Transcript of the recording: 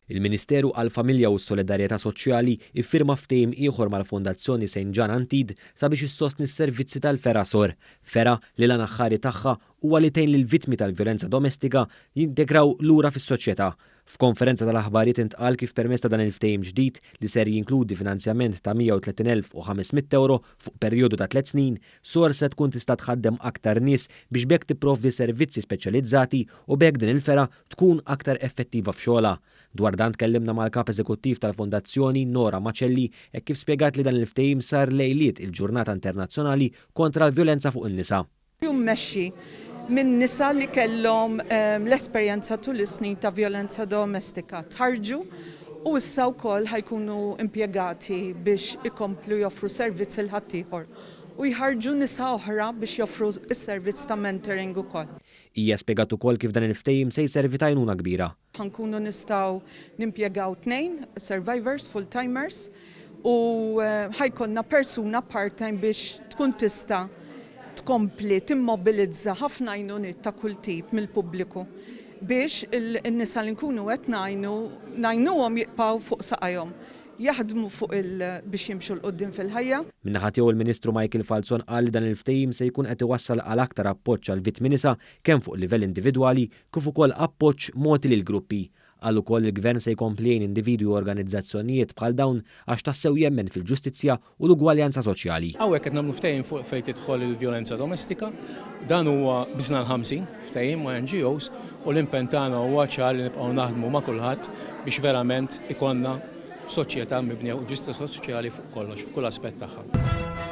Il-Ministeru għall-Familja u s-Solidarjetà Soċjali iffirma ftehim ieħor mal-Fondazzjoni Saint Jean Antide sabiex issostni s-servizzi tal-Fergħa Sor. Fergħa li l-għan aħħari tagħha huwa li tgħin lill-vittmi tal-vjolenza domestika jintegraw lura fis-soċjetà. F'konferenza tal-aħbarijiet intqal kif permezz ta' dan il-ftehim ġdid li ser jinkludi finanzjament ta' 130,500 ewro fuq perjodu ta' tlett snin, Sor se tkun tista' tħaddem aktar nies biex b'hekk tipprovdi servizzi speċjalizzati u b'hekk din il-fergħa tkun aktar effettiva f'xogħolha. Dwar dan tkellimna mal-Kap Eżekuttiv tal-Fondazzjoni, Nora Macelli, hekk kif spjegat li dan il-ftehim sar lejliet il-Ġurnata Internazzjonali kontra l-Vjolenza fuq in-Nisa. Hu mmexxi minn nisa li kellhom l-esperjenza tul is-snin ta' vjolenza domestika, tħarrġu u issa wkoll ħa jkunu impjegati biex ikomplu joffru servizz lil ħaddieħor u jħarrġu nisa oħra biex joffru s-servizz ta' mentoring ukoll. Hija spjegat ukoll kif dan il-ftehim se jservi ta' għajnuna kbira. Ħa nkunu nistgħu nimpjegaw tnejn survivors, full-timers, u ħa jkollna persuna part-time biex tkun tista' tkompli timmobilizza ħafna għajnuniet ta' kull tip mill-pubbliku biex in-nisa li nkunu qed ngħinu, ngħinuhom jibqgħu fuq saqajhom. Jaħdmu fuq il biex jimxu 'l quddiem fil-ħajja. Min-naħa tiegħu il-Ministru Michael Falzon qal li dan il-ftehim se jkun qed iwassal għal aktar appoġġ għall-vittmi nisa kemm fuq livell individwali kif ukoll appoġġ mogħti lil gruppi. Qal ukoll li l-Gvern se jkompli jgħin individwi u organizzazzjonijiet bħal dawn għax tassew jemmen fil-ġustizzja u l-ugwaljanza soċjali. Hawnhekk qed nagħmlu ftehim fuq fejn tidħol il-vjolenza domestika. Dan huwa biżna l-50 ftehim ma' NGOs u l-impenn tagħna huwa ċar li nibqgħu naħdmu ma' kulħadd biex verament ikollna soċjetà mibnija fuq ġustizzja soċjali fuq kollox, f'kull aspett tagħha.